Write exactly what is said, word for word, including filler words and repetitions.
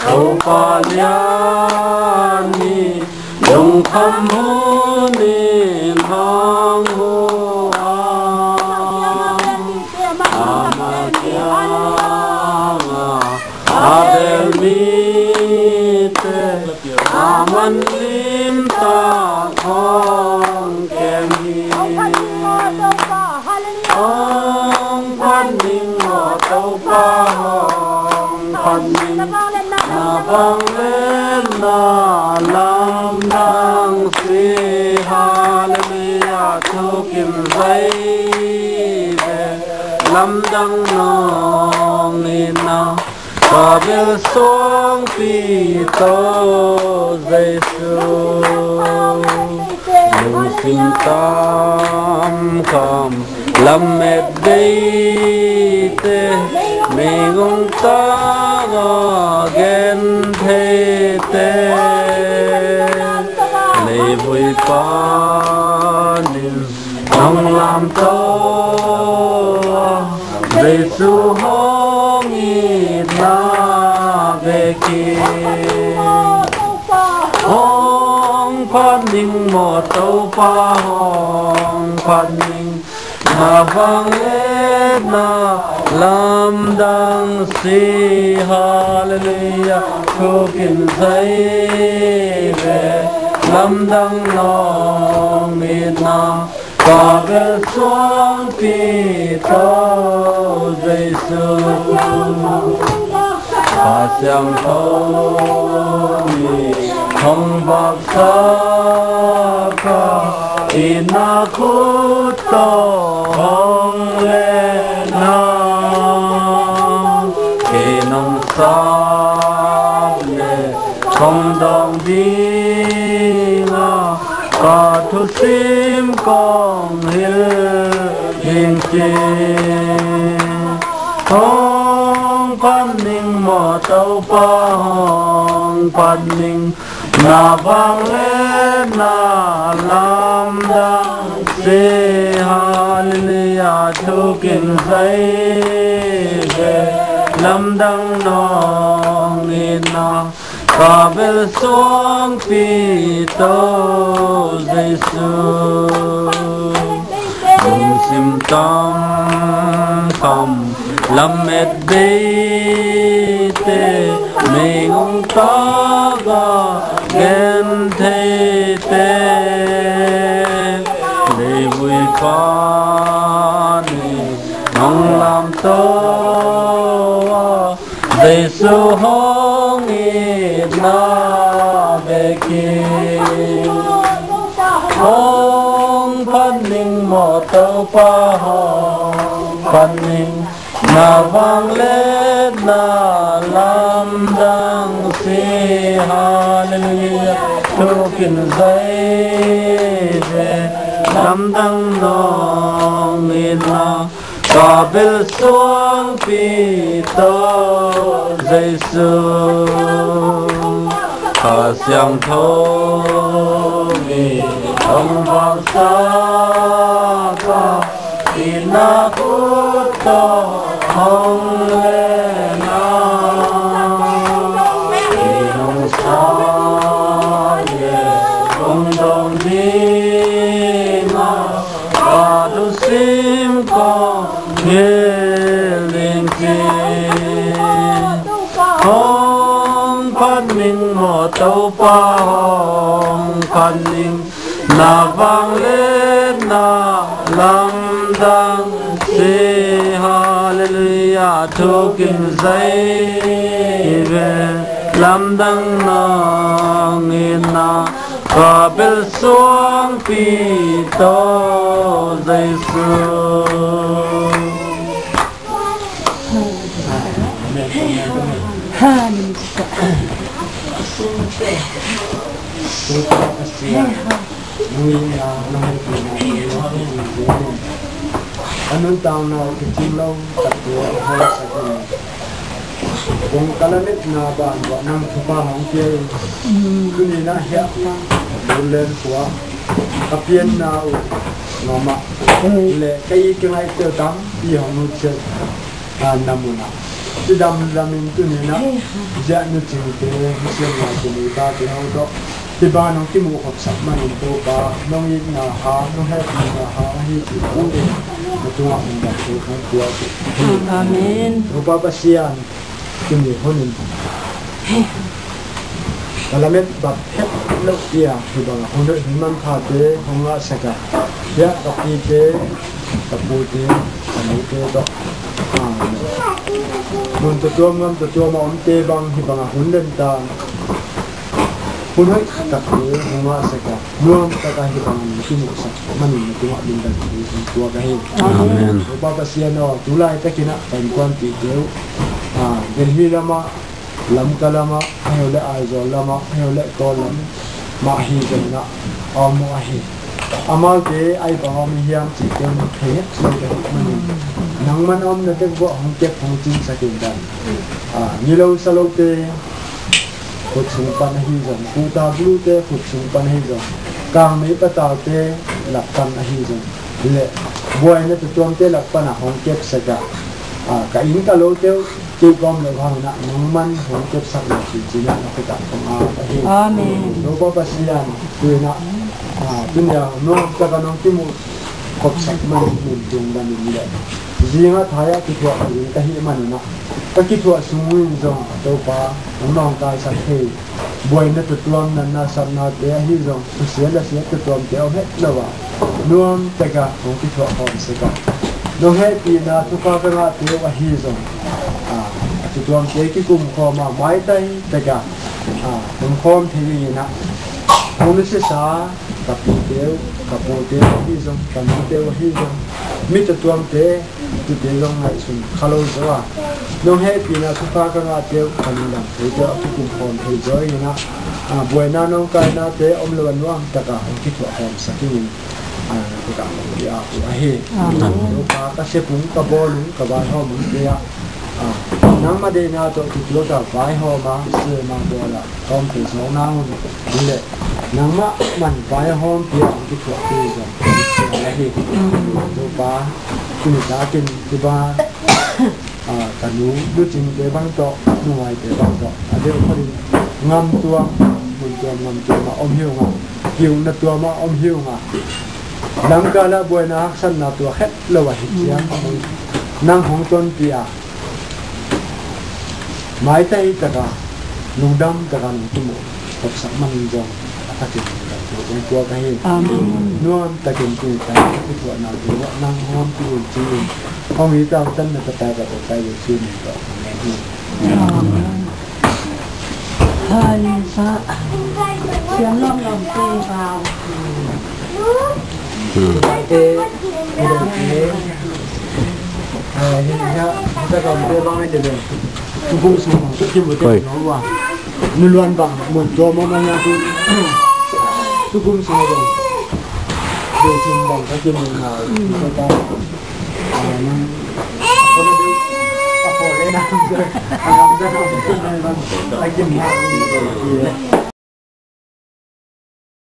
Topa lian hi, lungkham hunin hong hu a, ama kiangah a bel mite a man limtak hong kem hi. Hong phat ning maw Topa, hong phat ning. Na vangliatna lamdang si. Halleluiah, thukin zai ve. Lamdang nong itna, ka bel suangpi Topa Jesu. Lungsim tam kham lamet deite, meigong taka gentheite, leivui panin nong lamto a, Jesu hong itna bek hi. Hong phat ning maw Topa, hong phat ning. Na vangliatna lamdang si. Halleluiah, thukin zai ve. Lamdang nong itna, ka bel suangpi Topa Jesu. Kha Siangtho nih hong vaksak a, itna khut tawh hong lehna, kei nong sap leh kong dawng ding a, ka thusim kong hilh ding ci. Hong phat ning maw Topa, hong phat ning. Na vangliatna lamdang si. Halleluiah, thukin zai ve. Lamdang nong itna, ka bel suangpi Topa Jesu. Lungsim tam kham lamet deite, meigong taka gentheite, leivui panin nong lamto a, Jesu hong itna bek hi. Hong phat ning maw Topa, hong phat ning. Na vangliatna lamdang si. Halleluiah, thukin zai ve. Lamdang nong itna, ka bel suangpi Topa Jesu. Kha Siangtho nih hong vaksak a, itna khut tawh hong lehna, kei nong sap leh kong dawng ding a, ka thusim kong hilh ding ci. Hong phat ning maw Topa, hong phat ning. Na vangliatna lamdang si. Halleluiah, thukin zai ve. Lamdang nong itna, ka bel suangpi Topa Jesu. Hallelujah. A nuntakna uh kicing lo takte a hawlsak in, kong ka lametna ban uah nang thupha hong pia in. Tuni na hiah Bulen khua ka pianna uh nuamah le ka i ka ngaihte uh tampi hong nutsiat a, na munah Cidam lamin tuni-in ah, ziah nu Cingte, Misiam Lai Cing, i tate hau tawh hih bang nong kimuh khopsak manin Topa, nong itna hang, nong hehpihna hang ahi cih thu in na tungah lungdam thu kong pia uh hi. Amen. Topa Pasian, tuni hun in ka lamet bang het loh hi a, hih bangah hun hoih hun manphate hong ngahsak a, hiah ka pite, ka pute, ka nute tawh, ah, mun tuamtuam, gam tuamtuam a omte bang hih bangah hun lentang, hun hoih takte hong ngahsak a, nuam taka hih bangah nong kimuhsak manin na tungah lungdam thu kong pia uh hi. Amen. Topa Pasian aw, tu laitakin ah ka innkuanpihte uh, ah, Delhi lamah, Lamka lamah, ahih leh Aizawl lamah, ahih leh Kawl lamah ahi zongin ah a om uh ahi. Amaute a ip bang a om hiam cih ken thei het lo ka hih manin, nangman a omna tek uah hong kep, hong cinsak in dan. Ah, ngilo salote khut sung pan ahi zong, kuta bulute khut sung pan ahi zong, kangmei patalte lak pan ahi zong, le buaina tuamtuamte lak panah hong kepsak a, ah, ka inn ka lote uh kei ka om loh hangin ah nangman hong kepsak lo cih cihnopna kong ap ahi. Amen. Topa Pasian, tu-in ah, ah, tuni-a nuam taka nong kimuh khopsak manin, nong tung manin le, zingah thai-ah kithuah ding ka hih manin ah, ka kithuah sung in zong Topa, nong nawngkaisak thei buaina tuamtuam, natna satnate ahi zong, thusia lasia tuamtuamte om het lo a, nuam taka hong kithuah khawm sak a, nong hehpihna thupha ka ngahte uh ahi zong, ah, a tuamtuamte kikum khawm a, maitai taka, ah, hong khawm thei dingin ah, hong nusiasa ka pite uh, ka pute uh ahi zong, ka nute uh ahi zong, mi tuamtuamte, tute zong ngaihsun kha lo zaw a, nong hehpihna thupha ka ngahte uh, ka lungdam theite uh a kikum khawm thei zaw in ah, ah, buaina nawngkainate om lo a, nuam taka hong kithuah khawm sak in, ah, na khuta hong pia uh ahi. Amen. Topa, ka sepung, ka bawlung, ka vaihawm ung, tia, ah, nangma deihna tawh tutua ka vaihawm a, sem a, bawl a ka om thei zaw nang un. Hi leh nangmah man vaihawm pia, hong kithuah pia zong ahi. Topa, tuni takin hih bang, ah, ka nu, nu Cingte bang tawh, nu Ngaite bang tawh, a deuh phatin gam tuam, mun tuam, gam tuam ah om hi ung a, ki-ukna tuam ah om hi ung a, langkal ah buaina haksatna tuak het lo ahih ciang nang hong tonpih a, maitai taka, lungdam taka nong kimuh khopsak manin zong a thakin lungdam thu kong pia uh ahi. Amen. Nuam takin tuni takin kithuahna thu ah nang hong ompih un ci-in, hong it a, hong tanna ka Tapa, ka Tapa Jesu min tawh amen hi. Amen. Hallelujah. Siam lawmlawmte, vau. Te, midangte, eh, hi, hi, hi, ka gamte bang en de ben. Tukum sung, tukim bute, oi, no wa. Nuluan bang, mun tuam a, ma nya tu. Tukum sung bang. Tukum bang, ka kim na, ka ta. Ah, nang, ka na du, ka ko le na, ka kim na.